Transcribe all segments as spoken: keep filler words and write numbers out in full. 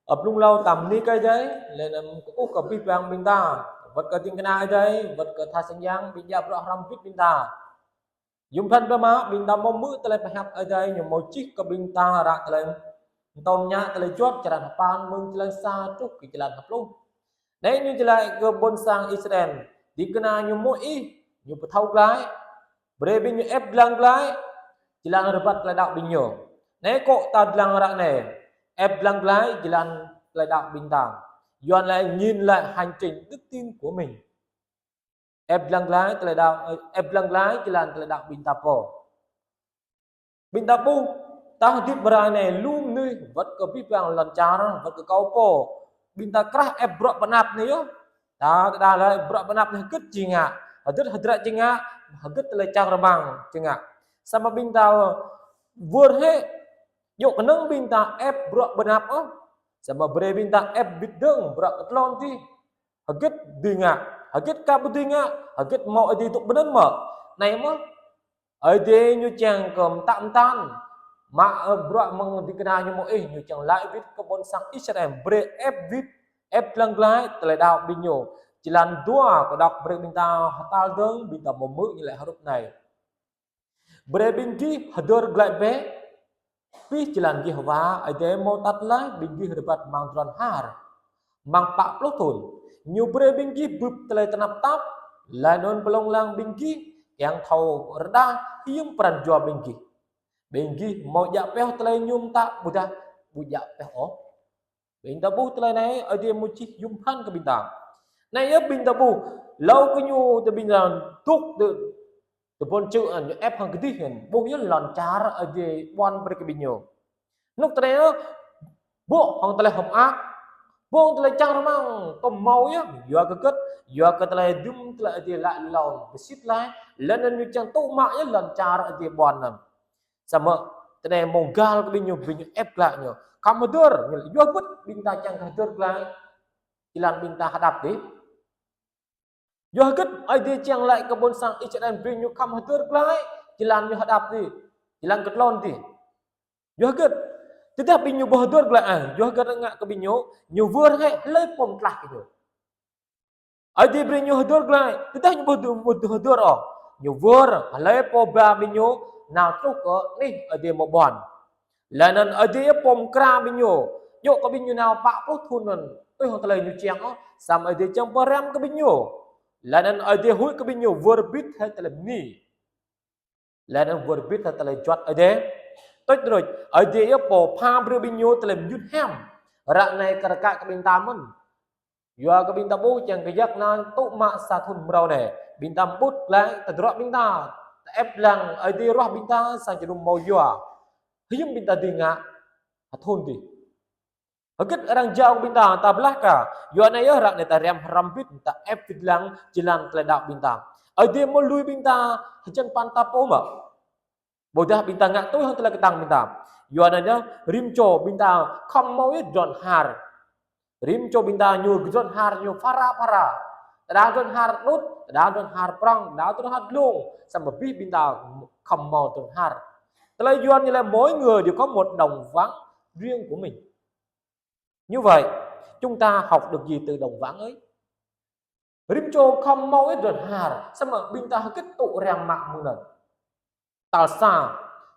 Ơ, blung hlâo ta bơni kơ Ơi Adai, laih anŭn kơkuh kơ abih bang ƀing ta, wơ̆t kơ ding kơna Ơi Adai, wơ̆t kơ tha sang yang, ƀing djă bruă hrŏm hơbĭt ƀing ta. Yôm pơphan biă mă, ƀing ta hmâo hmư̆ tơlơi pơhiăp Ơi Adai, ñu hmâo čih kơ ƀing ta ră tơlơi, tơm ñă tơlơi juăt, črăn hơpăn mơ̆ng črăn sa truh kơ črăn hơpluh. Anai ñu čih laĭ kơ ƀôn sang Israel, ding kơna ñu Môis, ñu pơthâo glaĭ, brơi ƀing ñu ĕp lăng glaĭ jơlan rơbat tơlơi đaŏ ƀing ñu. Anai kâo ta lăng ră anai, ĕp lăng glaĭ jơlan tơlơi đaŏ ƀing ta. Yuan laĭ nhìn lại hành trình đức tin của mình. Ĕp lăng glaĭ tơlơi đaŏ, ĕp lăng glaĭ jơlan tơlơi đaŏ ƀing ta pô. Ƀing ta ƀuh, ta hơdip mơrai anai lu mơnuih, wơ̆t kơ abih bang lŏn čar, wơ̆t kơ kâo pô. Ƀing ta krah ĕp bruă pơanăp anai yơh. Ta kơđa laĭ bruă pơanăp anai hơgĕt či ngă, hơdip hơdră či ngă, hơgĕt tơlơi čang rơmang či ngă. Samơ̆ ƀing ta wơr hĭ, yua kơnơ̆ng ƀing ta ĕp bruă pơanăp ôh. Samơ̆ brơi ƀing ta ĕp wĭt dơ̆ng bruă kơ tlôn adih. Hơgĕt dưi ngă, hơgĕt ka ƀu dưi ngă, hơgĕt hmâo Ơi Adai dŏ ƀơi anŭn mơ̆. Anai mơ̆, Ơi Adai ñu čang kơ mơtă mơtăn. Mă, ơ, bruă mơ̆ng ding kơna ñu Môis, ñu čang laĭ wĭt kơ ƀôn sang Israel, brơi ĕp wĭt, ĕp lăng glaĭ tơlơi đaŏ ƀing ñu. Jơlan dua kơ đŏk brơi ƀing ta hơtal dơ̆ng, ƀing ta hmâo hmư̆ ñu laĭ hrup anai. Brơi ƀing gih hơdơr glaĭ bĕ abih jơlan Yêhôwa Ơi Adai hmâo tăt laih ƀing gih rơbat amăng tơdron har amăng pă pluh thŭn. Ñu brơi ƀing gih bưp tơlơi tơnap tap, laih anŭn pơlông lăng ƀing gih kiăng thâo rơđah hiư̆m pran jua ƀing gih. Ƀing gih hmâo djă pioh tơlơi ñu mơtă ƀôdah ƀu djă pioh ôh. Ƀing ta ƀuh tơlơi anai, Ơi Adai hmâo čih yôm pơphan kơ ƀing ta. Anai yơh ƀing ta ƀuh, hlâo kơ ñu tơ ƀing ta dŏ tơ, tơ ƀôn čư̆ anŭn, ñu ĕp hăng kơdih anŭn, ƀuh yơh lŏn čar Ơi Adai ƀuăn brơi kơ ƀing ñu. Anŭn tơlơi anŭn, ƀuh hăng tơlơi hơ̆k mơak, ƀuh hăng tơlơi čang rơmang, tơm hmâo yơh, yua kơ hơgĕt, yua kơ tơlơi dŭm tơlơi Ơi Adai laĭ lŏn pơsit laih, laih anŭn ñu čang tŭ mă yơh lŏn čar Ơi Adai ƀuăn anŭn. Samơ̆ tơlơi hmâo găl kơ ƀing ñu, ƀing ñu ĕp glaĭ ñu. Khŏm hơdơr, ñu laĭ yua hơgĕt ƀing ta čang kơ hơdơr glaĭ jơlan ƀing ta hơđăp adih. Yua hơgĕt Ơi Adai čang laĭ kơ ƀôn sang Israel ƀing ñu khŏm hơdơr glaĭ jơlan ñu hơđăp adih, jơlan kơ tlôn adih. Yua hơgĕt, tơdah ƀing ñu ƀu hơdơr glaĭ ah, yua hơgĕt ngă kơ ƀing ñu, ñu wơr hĭ hlơi pô mơtlaih kơ ñu. Ơi Adai brơi ñu hơdơr glaĭ, tơdah ñu ƀu hơdơr, ƀu hơdơr ôh. Ñu wơr, hlơi pô ba ƀing ñu, nao truh kơ anih Ơi Adai hmâo ƀuăn. Laih anŭn Ơi Adai pô mơkra ƀing ñu, djơ̆ kơ ƀing ñu nao pă pluh thŭn anŭn, tui hăng tơlơi ñu čang ôh, samơ̆ Ơi Adai čang pơrăm kơ ƀing ñu. Laih anŭn Ơi Adai huĭ kơ ƀing ñu, wơr bĭt hĭ tơlơi bơni. Laih anŭn wơr bĭt hĭ tơlơi juăt Ơi Adai. Tuč rơnuč, Ơi Adai yơh pô pha brơi ƀing ñu tơlơi mơyun hiam. Ră anai kar kaĭ kơ ƀing ta mơ̆n. Yua kơ ƀing ta ƀuh čang kơ yak anai tŭ mă sa thŭn mrâo anai. Ƀing ta pơƀut glaĭ tơdruă ƀing ta. Ta ĕp lăng Ơi Adai ruah ƀing ta sang jơnum hmâo yua. Hiư̆m ƀing ta dưi ngă hơthŭn adih. Hơgĕt arăng jao ƀing ta, ta blah kơ. Yua anai yơh ră anai ta răm hrăm bĭt, ta ĕp bĭt lăng jơlan tơlơi đaŏ ƀing ta. Ơi Adai hmâo lui ƀing ta hơjăn păn ta pô mơ̆. Ƀôdah ƀing ta ngă tui hăng tơlơi kơtang ƀing ta. Yua anai yơh, rĭm čô ƀing ta khŏm hmâo yơh tơdron har. Rĭm čô ƀing ta ñu tơdron har ñu phara phara. Tơdah tơdron har đŭt, tơdah tơdron har prŏng, tơdah tơdron har glông. Samơ̆ abih ƀing ta khŏm hmâo tơdron har. Tơlơi Yuan ñu laĭ mỗi người đều có một đồng vắng riêng của mình. Như vậy, chúng ta học được gì từ đồng vắng ấy? Rĭm čô khŏm hmâo yơh tơdron har, samơ̆ ƀing ta hơgĕt tŭ răm mă mơ̆ng anŭn. Tal sa,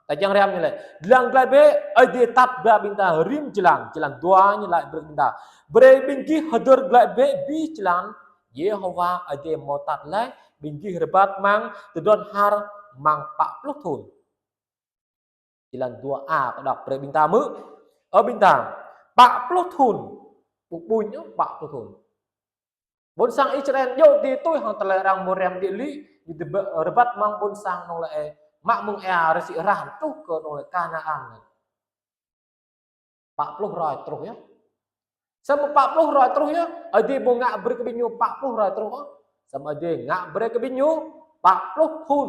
ta čang răm ñu laĭ, lăng glaĭ bĕ, Ơi Adai tăt ba ƀing ta rĭm jơlan, jơlan dua ñu laĭ brơi ƀing ta. Brơi ƀing gih hơdơr glaĭ bĕ abih jơlan Yêhôwa Ơi Adai hmâo tăt laih, ƀing gih rơbat amăng tơdron har amăng pă pluh thŭn. Jơlan dua a kơ đŏk brơi ƀing ta hmư̆. Ơ ƀing ta, pă pluh thŭn. Ƀu ƀuñ ôh, pă pluh thŭn. Ƀôn sang Israel djơ̆ adih tui hăng tơlơi arăng hmâo răm đĭ lĭ, ñu tơbă, rơbat amăng ƀôn sang anŭn lĕ, mă mơ̆ng ia rơsĭ rah truh kơ anŭn lĕ Kanaan. Pă pluh hrơi truh yơh. Samơ̆ pă pluh hrơi truh yơh, Ơi Adai ƀu ngă brơi kơ ƀing ñu pă pluh hrơi truh ôh. Samơ̆ Ơi Adai ngă brơi kơ ƀing ñu pă pluh thŭn.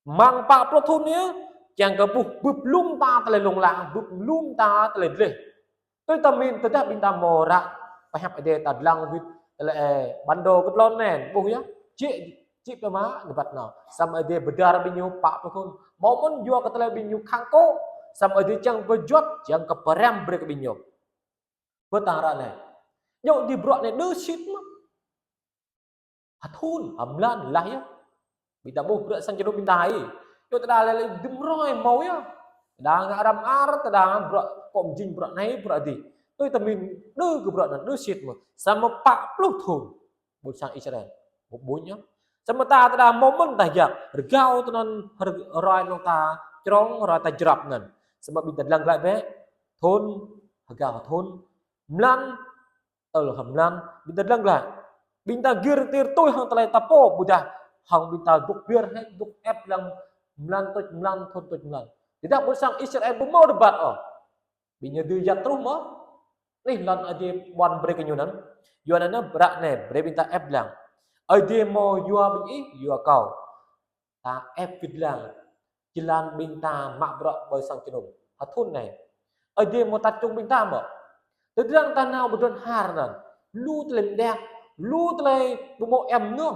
Amăng pă pluh thŭn yơh, čang kơ ƀuh bưp lŏm ta tơlơi lông lăng, bưp lŏm ta tơlơi dleh. Tui ta min tơdah ƀing ta hmâo ră pơhiăp Ơi Adai ta lăng wĭt tơlơi, ơ, bản đồ kơ tlôn anŭn, ƀuh yơh. Čih, čih pơmă, rơbat nao. Samơ̆ Ơi Adai pơđar ƀing ñu pă pluh thŭn. Hmâo mơ̆n yua kơ tơlơi ƀing ñu khăng kŏ. Samơ̆ Ơi Adai čang pơjuăt, čang kơ pơrăm brơi kơ ƀing ñu. Bơ ta ră anai. Yua dah bruă anai đơ sĭt mơ̆n. Hơthun, hơmlan, laih yơh. Ƀing ta ƀuh bruă sang jơnum ƀing ta ai. Yua tơdah laih laih dơ̆m rơi hmâo yơh. Tơdah ngă răm ar, tơdah bruă kŏm jing bruă anai, bruă adih. Tui tơmin đơ kơ bruă anŭn, đơ sĭt mơ̆n. Samơ̆ pă pluh thŭn. Ƀôn sang Israel. Ƀu ƀuñ yơh. Samơ̆ ta tơdah hmâo mơ̆n ta yap. Rơgao tơnăn rơi anŭn ta črông, rơi ta jrăp anŭn. Samơ̆ ƀing ta lăng glaĭ bĕ. Thŭn, rơgao thŭn. Mlan, tơl hơmlan, ƀing ta lăng glaĭ. Ƀing ta gir tir tui hăng tơlơi ta pô, ƀôdah hăng ƀing ta dŏ ƀiă hĭ, dŏ ĕp lăng mlan tuč mlan, thŭn tuč mlan. Tơdah ƀôn sang Israel ƀu hmâo rơbat ôh. Ƀing ñu dưi yap truh mơ̆? Anih lŏn Ơi Adai ƀuăn brơi kơ ñu anŭn. Yua anŭn ră anai, brơi ƀing ta ĕp lăng. Ơi Adai hmâo yua ƀing ih, yua kâo. Ta ĕp wĭt lăng. Jơlan ƀing ta mă bruă ƀơi sang jơnum. Hơthun anai. Ơi Adai hmâo tăt čung ƀing ta mơ̆? Tơdang ta nao pơ tơdron har anŭn. Lu tơlơi mơdeh. Lu tơlơi ƀu hmâo ĕm nơm.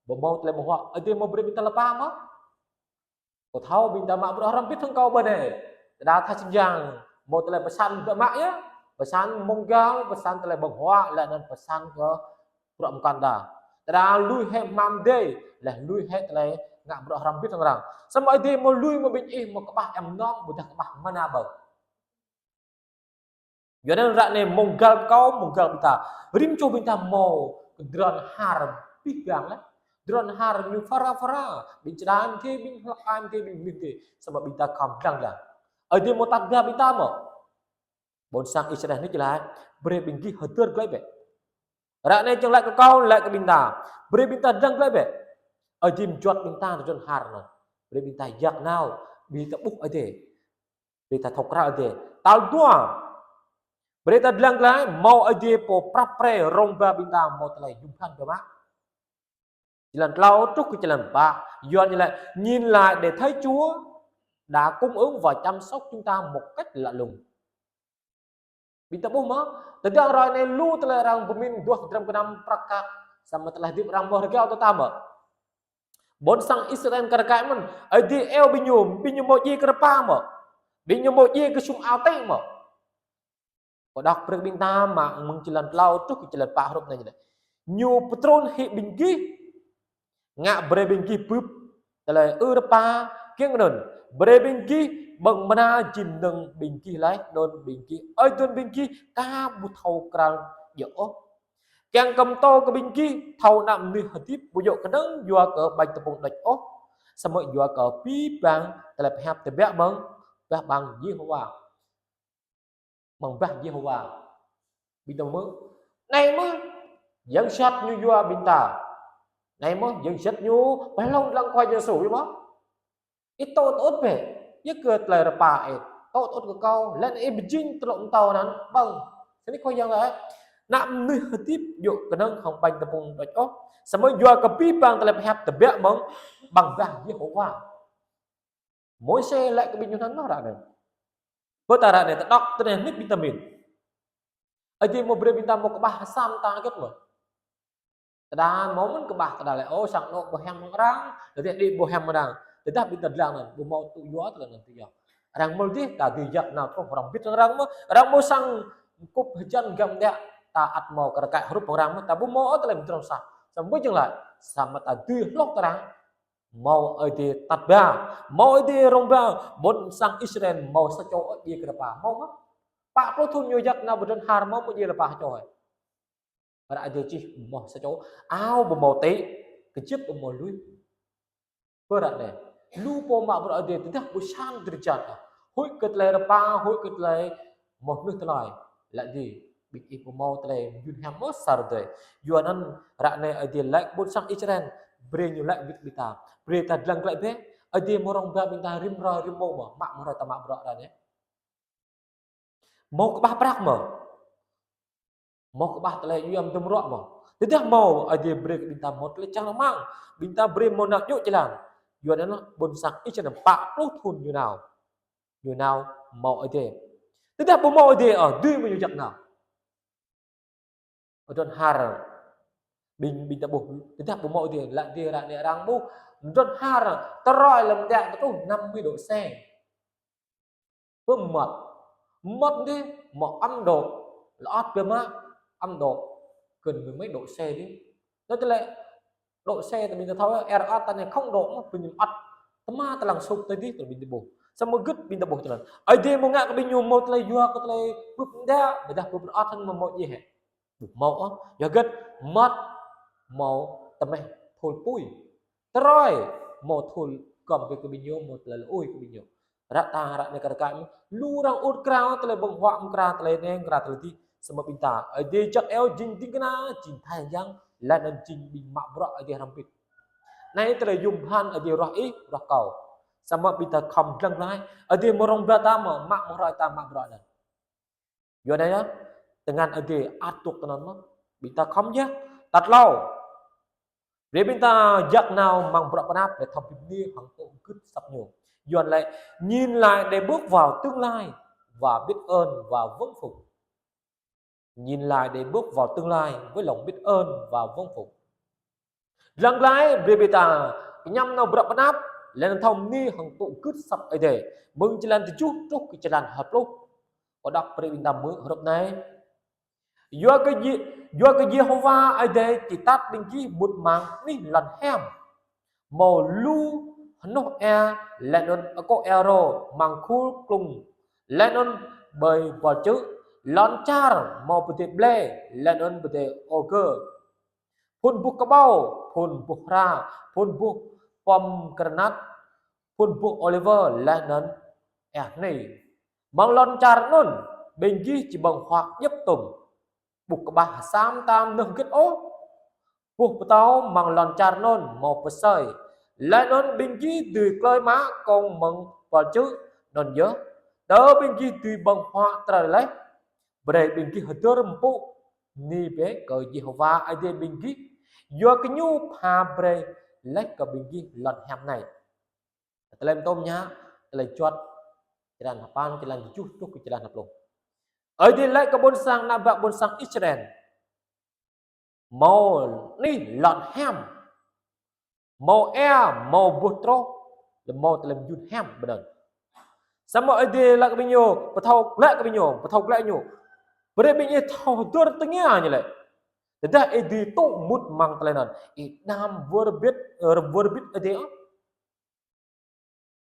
Ƀu hmâo tơlơi ƀơ̆ng huă. Ơi Adai hmâo brơi ƀing ta lơpa mơ̆? Kâo thâo ƀing ta mă bruă hrŏm hơbĭt hăng kâo ƀơi anai. Tơdah tha sĭt jang. Hmâo tơlơi pơsăn dŏ mă yơh. Pơsăn mông gal, pơsăn tơlơi ƀơ̆ng huă, laih anŭn pơsăn kơ bruă mơkăn đa. Tơdah lui hĭ hmam dêh, laih lui hĭ tơlơi ngă bruă hrŏm hơbĭt hăng arăng. Samơ̆ Ơi Adai hmâo lui mơ̆ ƀing ih hmâo kơƀah ĕm nơm, ƀôdah kơƀah mơna ƀơ̆ng. Yua anŭn ră anai mông gal kâo, mông gal ƀing ta. Rĭm čô ƀing ta hmâo kơ tơdron har abih bang laih. Tơdron har ñu phara phara. Ƀing čơđai mơ̆n dêh, ƀing hlăk ai mơ̆n dêh, ƀing mơnuih mơ̆n dêh. Samơ̆ ƀing ta khŏm lăng lăng. Ơi Adai hmâo tăt ba ƀing ta mơ̆? Ƀôn sang Israel anai či laĭ, brơi ƀing gih hơdơr glaĭ bĕ. Ră anai čang laĭ kơ kâo, laĭ kơ ƀing ta. Brơi ƀing ta lăng glaĭ bĕ. Ơi Adai mơjuăt ƀing ta tơdron har anŭn. Brơi ƀing ta yap nao, ƀing ta ƀuh Ơi Adai. Brơi ta thâo krăn Ơi Adai. Tal dua. Brơi ta lăng glaĭ, hmâo Ơi Adai pô prăp pre rông ba ƀing ta hmâo tơlơi jum phan dŏ mă. Jơlan klâo truh kơ jơlan pă, Yuan ñu laĭ, nhìn lại để thấy Chúa đã cung ứng và chăm sóc chúng ta một cách lạ lùng. Ƀing ta ƀuh mơ̆, tơdang ră anai lu tơlơi arăng pơmĭn duah dram gơnam prăk kăk, samơ̆ tơlơi hơdip arăng hmâo rơgao tơtăm mơ̆. Ƀôn sang Israel kar kaĭ mơ̆n, Ơi Adai iâu ƀing ñu, ƀing ñu hmâo djai kơ rơpa mơ̆. Ƀing ñu hmâo djai kơ sum ao tĕ mơ̆. Kâo đŏk brơi ƀing ta mă mơ̆ng jơlan klâo truh kơ jơlan pă hrup anai ñu laĭ. Ñu pơtrŭn hĭ ƀing gih. Ngă brơi ƀing gih bưp tơlơi ư rơpa, kiăng anŭn. Brơi ƀing gih ƀơ̆ng mơna jing mơnơ̆ng ƀing gih laih, anŭn ƀing gih, ơi adon ƀing gih, ka ƀu thâo krăn djơ̆ ôh. Kiăng kơ pơtô kơ ƀing gih, thâo ană mơnuih hơdip, ƀu djơ̆ kơnơ̆ng yua kơ ƀañ tơpŭng đôč ôh. Samơ̆ yua kơ abih bang tơlơi pơhiăp tơbiă mơ̆ng, bah bang Yêhôwa. Mơ̆ng bah Yêhôwa. Ƀing ta mơ̆. Anai mơ̆, yang sat ñu yua ƀing ta. Anai mơ̆, yang sat ñu, pơhlŏng lăng Khua Yang Yêsu, yua mơ̆. Ih tŏ tơŭt bĕ, yua kơ tơlơi rơpa ih. Tŏ tơŭt kơ kâo, laih anŭn ih pơjing tơlŏk mơtâo anŭn, ƀơ̆ng. Sĭt Khua Yang laĭ, ană mơnuih hơdip, djơ̆ kơnơ̆ng hăng ƀañ tơpŭng đôč ôh. Samơ̆ yua kơ abih bang tơlơi pơhiăp tơbiă mơ̆ng, ƀăng bah Yêhôwa. Môsê laĭ kơ ƀing ñu anŭn ră anai. Bơ ta ră anai ta đŏk tơlơi anai ƀing ta mĭn. Ơi Adai hmâo brơi ƀing ta hmâo kơƀah hơsam ta hơget mơ̆. Tơdah hmâo mơ̆n kơƀah tơdah laĭ, ơ, sang anŏ ƀu hiam hăng arăng, tơdah đĭ ƀu hiam hăng arăng. Tơdah ƀing ta lăng anŭn, ƀu hmâo tŭ yua tơlơi anŭn tŭ yua. Arăng hmâo dih, ta dưi yap nao truh hrŏm hơbĭt hăng arăng mơ̆. Arăng hmâo sang kŭp hơjăn găm đĕ, ta ăt hmâo kar kaĭ hrup hăng arăng mơ̆. Ta ƀu hmâo tơlơi pơdrŏng sah. Samơ̆ ƀu jing laĭ, samơ̆ ta dưi hloh kơ arăng. Hmâo Ơi Adai tăt ba, hmâo Ơi Adai rông ba, ƀôn sang Israel hmâo sa čô ôh djai kơ rơpa, hmâo mơ̆? Pă pluh thŭn ñu yap nao pơ tơdron har hmâo ƀu djai rơpa sa čô ôh. Ră Ơi Adai čih hmâo sa čô, ao ƀu hmâo tĕ, kơjăp ƀu hmâo lui. Bơ ră anai, lu pô mă bruă Ơi Adai tơdah ƀu sang drơi jăn, huĭ kơ tơlơi rơpa, huĭ kơ tơlơi hmâo mơnuih tơlơi. Laĭ dih, ƀing ih ƀu hmâo tơlơi mơyun hiam mơ̆ sa rơdơi. Yua anŭn ră anai Ơi Adai laĭ kơ ƀôn sang Israel, brơi ñu laĭ wĭt ƀing ta. Brơi ta lăng glaĭ bĕ, Ơi Adai hmâo rông ba ƀing ta rĭm hrơi rĭm mông mơ̆, mă mơ̆ng hrơi ta mă bruă ră anai. Hmâo kơƀah prăk mơ̆. Hmâo kơƀah tơlơi yua mơdơ̆m ruă mơ̆. Tơdah hmâo, Ơi Adai brơi kơ ƀing ta hmâo tơlơi čang rơmang. Ƀing ta brơi hmâo nao djơ̆ jơlan. Yua anŭn ƀôn sang Israel pă pluh thŭn ñu nao. Ñu nao hmâo Ơi Adai. Tơdah ƀu hmâo Ơi Adai, ơ, dưi mơ̆ ñu yap nao. Tơdron har. Ƀing, ƀing ta ƀuh, tơdah ƀu hmâo Ơi Adai, laĭ dih ră anai arăng ƀuh. Tơdron har, tơrơi lăm đĕ tơtruh năm mươi độ C. Bơ mơmŏt. Mơmŏt dih, hmâo ăm đôč. Lŏ ăt biă mă, ăm độ, gần mười mấy độ C đi. Nó tơlơi độ C ta ƀing ta thâo, air ăt ta anai không độ mơ̆, ƀing ñu ăt. Tơma ta lăng sụp tơ dih, ta ƀing ta ƀuh. Samơ̆ gĭt ƀing ta ƀuh tơlơi. Ơi Adai mơ̆ ngă kơ ƀing ñu hmâo tơlơi yua kơ tơlơi bưp đa, ƀiădah bưp ăt hăng mơ̆ hmâo djai hĕ. Ƀu hmâo ôh, yua hơget mơ̆t hmâo tơmeh thul apui. Tơroi hmâo thul gŏm kơ ƀing ñu, hmâo tơlơi lui kơ ƀing ñu. Ră ta ră anai kar kaĭ mơ̆, lu arăng ur krao tơlơi ƀơ̆ng huă, mơ̆ng krao tơlơi anai, mơ̆ng krao tơlơi dih. Samơ̆ ƀing ta, Ơi Adai jak iâu jing ding kơna, jing Khua Yang, laih anŭn jing ƀing mă bruă Ơi Adai hrŏm hơbĭt. Anai tơlơi yôm bơhan Ơi Adai ruah ih, ruah kâo. Samơ̆ ƀing ta khŏm dlăng glaĭ, Ơi Adai mơ̆ rŏng bla ta mơ̆, mă mơ̆ hrơi ta mă bruă anŭn. Yua anai yơh, tơngan Ơi Adai ăt dŏ tui anŭn mơ̆. Ƀing ta khŏm yơh, ta tlâo. Brơi ƀing ta jak nao amăng bruă pơanăp, laih thâo bơni hăng tŭ gưt asăp ñu. Yuan laĭ, nhìn lại để bước vào tương lai và biết ơn và vâng phục. Nhìn lại để bước vào tương lai với lòng biết ơn và vâng phục. Dlăng glaĭ brơi ƀing ta kơñăm nao bruă pơanăp, laih anŭn thâo bơni hăng tŭ gưt asăp Ơi Adai. Mơ̆ng jơlan tơjuh truh kơ jơlan ha pluh. Kâo đŏk brơi ƀing ta hmư̆ hrup anai. Yua kơ Ye-, yua kơ Yêhôwa Ơi Adai či tăt ƀing gih mŭt amăng anih lŏn hiam. Hmâo lu hơnuh ia, laih anŭn akŏ ia rô amăng khul klŭng, laih anŭn ƀơi buăl čư̆, lŏn čar hmâo pơdai ƀlĕ, laih anŭn pơdai ôgơ. Phŭn buh kơƀâo, phŭn buh hra, phŭn buh pom kơrơnat, phŭn buh ôliwơ, laih anŭn ia hơnai. Amăng lŏn čar anŭn, ƀing gih či ƀơ̆ng huă djŏp tŭm. Ƀu kơƀah hơsam tam nơh hơget ôh. Boh pơtâo amăng lŏn čar anŭn hmâo pơsơi. Laih anŭn ƀing gih dưi klơi mă kông mơ̆ng buăl čư̆ anŭn yơh. Tơ ƀing gih dưi ƀơ̆ng huă trơi laih. Brơi ƀing gih hơdơr pơpŭ bơni bĕ kơ Yêhôwa Ơi Adai ƀing gih. Yua kơ ñu pha brơi laih kơ ƀing gih lŏn hiam anai. Tơlơi pơtô mơñă, tơlơi juăt, jơlan sapăn, jơlan tơjuh truh kơ jơlan sapluh. Ơi Adai laĭ kơ ƀôn sang, ană bă ƀôn sang Israel. Hmâo anih lŏn hiam. Hmâo ia, hmâo boh troh, laih hmâo tơlơi mơyun hiam ƀơi anŭn. Samơ̆ Ơi Adai laĭ kơ ƀing ñu, pơthâo glaĭ kơ ƀing ñu, pơthâo glaĭ ñu. Brơi ƀing ih thâo hơdơr tơngia ñu laĭ. Tơdah ih dưi tŭ mŭt amăng tơlơi anŭn, ih đăm wơr bĭt, ơ, wơr bĭt Ơi Adai ôh.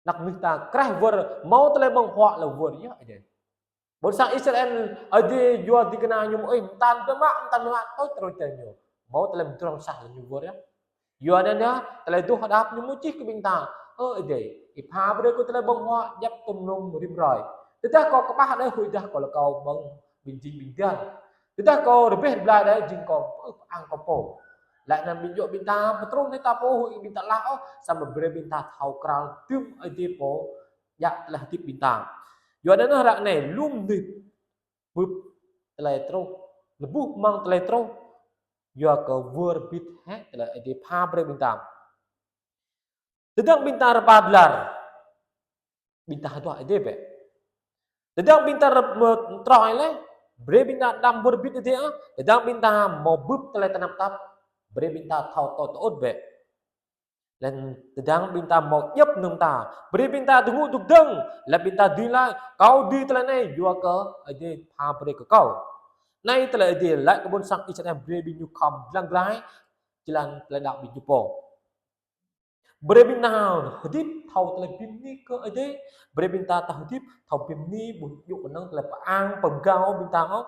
Anăp mơnuih ta kreh wơr, hmâo tơlơi ƀơ̆ng huă lĕ wơr yơh Ơi Adai. Ƀôn sang Israel, Ơi Adai yua ding kơna ñu mơ̆ ơi, mơtam biă mă, mơtam biă mă, tui tơlơi ñu. Hmâo tơlơi mơdrŏng sah lĕ ñu wơr yơh. Yua anŭn yơh, tơlơi adoh hơđăp ñu mơ̆ čih kơ ƀing ta. Ơ Ơi Adai, ih pha brơi kơ tơlơi ƀơ̆ng huă, djŏp tŭm lŏm rĭm hrơi. Tơdah kâo kơƀah đơi huĭ dah kâo lĕ kâo ƀơ̆ng ƀing jing ƀing dan. Tơdah kâo rơbeh rơblai đơi jing kâo, ơ, pơang kâo pô. Laih anŭn ƀing djŏ ƀing ta, pơtrŭn anai ta pô, huĭ ƀing ta laih ôh, samơ̆ brơi ƀing ta thâo krăn tŭm Ơi Adai pô, djă̱ tơlơi hơdip ƀing ta. Yua anŭn ră anai, lŏm dih bưp tơlơi truh, lơbuh amăng tơlơi truh, yua kơ wơr bĭt hĕ tơlơi Ơi Adai pha brơi ƀing ta. Tơdang ƀing ta rơpa blar, ƀing ta hơduah Ơi Adai bĕ. Tơdang ƀing ta rơp-, mơ-, trŏ laih, brơi ƀing ta đăm wơr bĭt Ơi Adai ôh. Tơdang ƀing ta hmâo bưp tơlơi tơnap tap, brơi ƀing ta thâo tŏ tơŭt bĕ. Laih tơdang ƀing ta hmâo djŏp mơnơ̆ng ta, brơi ƀing ta tơngŭ dŏ dơ̆ng, laih ƀing ta dưi laĭ, kâo dưi tơlơi anai, yua kơ Ơi Adai pha brơi kơ kâo. Anai tơlơi Ơi Adai laĭ kơ ƀôn sang Israel, brơi ƀing ñu khŏm dlăng glaĭ, jơlan tơlơi đaŏ ƀing ñu pô. Brơi ƀing ta hơdip thâo tơlơi bơni kơ Ơi Adai. Brơi ƀing ta thâo hơdip thâo bơni ƀu djơ̆ kơnơ̆ng tơlơi pơang pơgao ƀing ta ôh.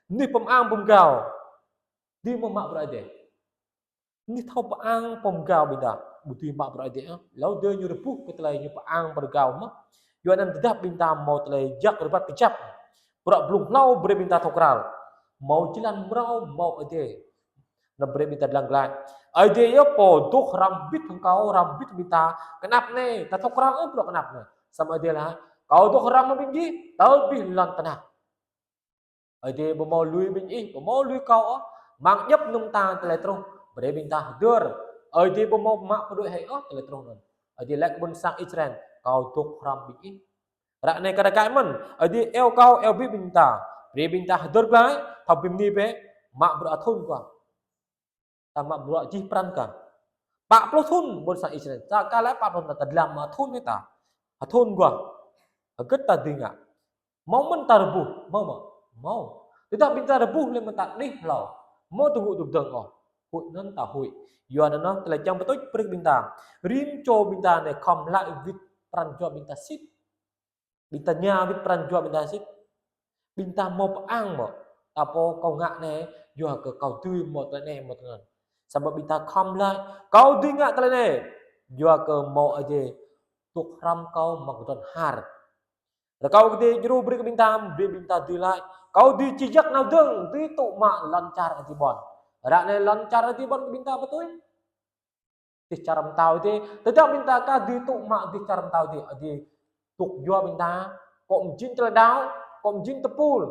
Mơnuih pơang pơgao, dưi mơ̆ mă bruă Ơi Adai. Mơnuih thâo pơang pơgao ƀing ta, ƀu dưi mă bruă Ơi Adai ôh. Hlâo dơ̆ng ñu rơbuh kơ tơlơi ñu pơang pơgao mơ̆. Yua anŭn tơdah ƀing ta hmâo tơlơi jak rơbat kơjăp, bruă blung hlâo brơi ƀing ta thâo krăn. Hmâo jơlan mrâo hmâo Ơi Adai. Anŭn brơi ƀing ta dlăng glaĭ. Ơi Adai yơh pô dŏ hrŏm hơbĭt hăng kâo, hrŏm hơbĭt ƀing ta. Kơnăp anai, ta thâo krăn ôh bruă kơnăp anai. Samơ̆ Ơi Adai laĭ, kâo dŏ hrŏm hăng ƀing gih, tơl abih lŏn tơnah. Ơi Adai ƀu hmâo lui ƀing ih, ƀu hmâo lui kâo ôh. Amăng djŏp mơnơ̆ng ta tơlơi truh, brơi ƀing ta hơdơr. Ơi Adai ƀu hmâo mă pơđuaĭ hĭ ôh tơlơi truh anŭn. Ơi Adai laĭ kơ ƀôn sang Israel, kâo dŏ hrŏm ƀing ih. Ră anai kar kaĭ mơ̆n, Ơi Adai iâu kâo, iâu abih ƀing ta. Brơi ƀing ta hơdơr glaĭ, thâo bơni bĕ, mă bruă thŭn kơ. Ta mă bruă jih pran kơ. Pă pluh thŭn ƀôn sang Israel. Ta kơ laĭ pă pluh thŭn ta, ta dlăng mă thŭn hĭ ta. Hơthŭn kơ. Hơget ta dưi ngă. Hmâo mơ̆n ta rơbuh, hmâo mơ̆? Hmâo. Tơdah ƀing ta rơbuh lĕ mơta đih hlâo, mơ̆ tơgŭ tơdơ̆ng ôh, huĭ anŭn ta huĭ. Yua anŭn tơlơi čang pơtuč brơi ƀing ta. Rĭm čô ƀing ta anai khŏm laĭ wĭt pran jua ƀing ta sĭt. Ƀing ta ña wĭt pran jua ƀing ta sĭt. Ƀing ta mâo pơang mơ̆. Ta pô kâo ngă anai, yua kơ kâo dưi mâo tơlơi anai mâo tơlơi anŭn. Samơ̆ ƀing ta khŏm laĭ, kâo dưi ngă tơlơi anai, yua kơ mâo Ơi Adai dŏ hrŏm kâo amăng kơdron har. Rơkâo Ơi Adai djru brơi kơ ƀing ta, brơi ƀing ta dưi laĭ, kâo dưi či jak nao dơ̆ng, dưi tŭ mă lŏn čar Ơi Adai ƀuăn. Ră anai lŏn čar Ơi Adai ƀuăn kơ ƀing ta pơtui. Dêh čar pơtao Ơi Adai, tơdah ƀing ta ka dưi tŭ mă dêh čar pơtao Ơi Adai, Ơi Adai dŏ yua ƀing ta, kơ mơjing tơlơi đaŏ, kơ mơjing tơpul.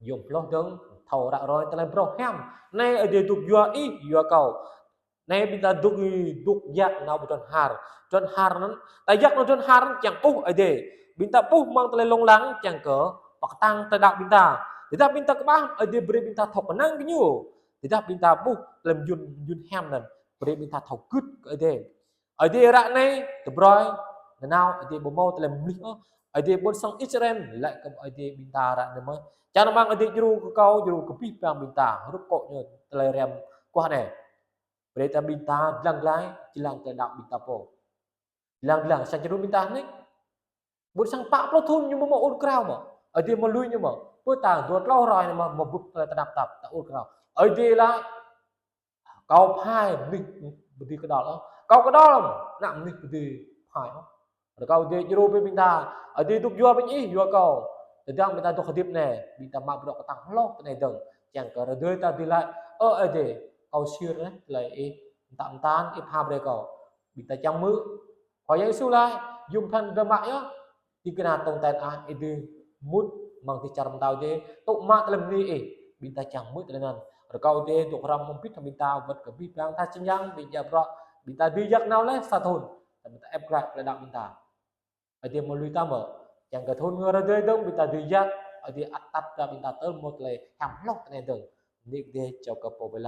Yôm hloh dơ̆ng, thâo ră ruai tơlơi phrâo hiam. Anai Ơi Adai dŏ yua ih, yua kâo. Anai ƀing ta dŏ, dŏ jak nao pơ kơdron har. Kơdron har anŭn, ta jak nao kơdron har anŭn kiăng ƀuh Ơi Adai. Ƀing ta ƀuh amăng tơlơi lông lăng kiăng kơ pơkơtang tơlơi đaŏ ƀing ta. Tơdah ƀing ta kơƀah, Ơi Adai brơi ƀing ta thâo kơnang kơ ñu. Tơdah ƀing ta ƀuh tơlơi mơyŭn, mơyŭn hiam anŭn, brơi ƀing ta thâo gưt kơ Ơi Adai. Ơi Adai ră anai tơbrơi, nanao Ơi Adai ƀu mâo tơlơi mơlih ôh. Ơi Adai ƀuôn sang Israel, laĭ kơ Ơi Adai ƀing ta ră anai mơ̆n. Čang rơmang Ơi Adai djru kơ kâo, djru kơ abih bang ƀing ta, hrup kơ ñu tơlơi rem kuah anai. Brơi ta ƀing ta dlăng glaĭ, jơlan tơlơi đaŏ ƀing ta pô. Dlăng dlăng sang jơnum ƀing ta anai. Ƀuôn sang pă pluh thŭn ñu mơ̆ mâo ur krao mơ̆. Ơi Adai mơ̆ lui ñu mơ̆. Pơ ta dua tlâo hrơi anai mơ̆, mơ̆ bưp tơlơi tơnap tap, ta ur krao. Ơi Adai laĭ, kâo phai mơnuih pơdơi kơđŏl ôh. Kâo kơđŏl mơ̆, ană mơnuih pơdơi phai ôh. Rơkâo Ơi Adai djru brơi ƀing ta. Ơi Adai dŏ yua ƀing ih, yua kâo. Tơdang ƀing ta dŏ hơdip anai, ƀing ta mă bruă kơtang hloh tơlơi anai dơ̆ng. Kiăng kơ rơdơi ta dưi laĭ, ơ Ơi Adai, kâo sir laih tơlơi ih, mơtam mơtam ih pha brơi kâo. Ƀing ta čang hmư̆. Khua Yang Yêsu laĭ, yôm pran drơi mă yơh. Ti kơna tong ten ah, ih dưi mŭt amăng dêh čar pơtao Ơi Adai, tŭ mă tơlơi bơni ih. Ƀing ta čang hmư̆ tơlơi anŭn. Rơkâo Ơi Adai dŏ hrŏm hăng ƀing ta, wơ̆t kơ abih bang tha čơñang, ƀing djă bruă, ƀing ta dưi jak nao laih sa thŭn. Tơdah ƀing ta ĕp glaĭ tơlơi đaŏ ƀing ta. Ơi Adai mơ̆ lui ta mơ̆. Kiăng kơ thŭn ngă rơdơi dơ̆ng ƀing ta dưi jak, Ơi Adai ăt tăt kơ ƀing ta tơl mâo tơlơi hiam hloh tơlơi anai dơ̆ng. Bơni kơ Ơi Adai, čô kơ pô ƀơi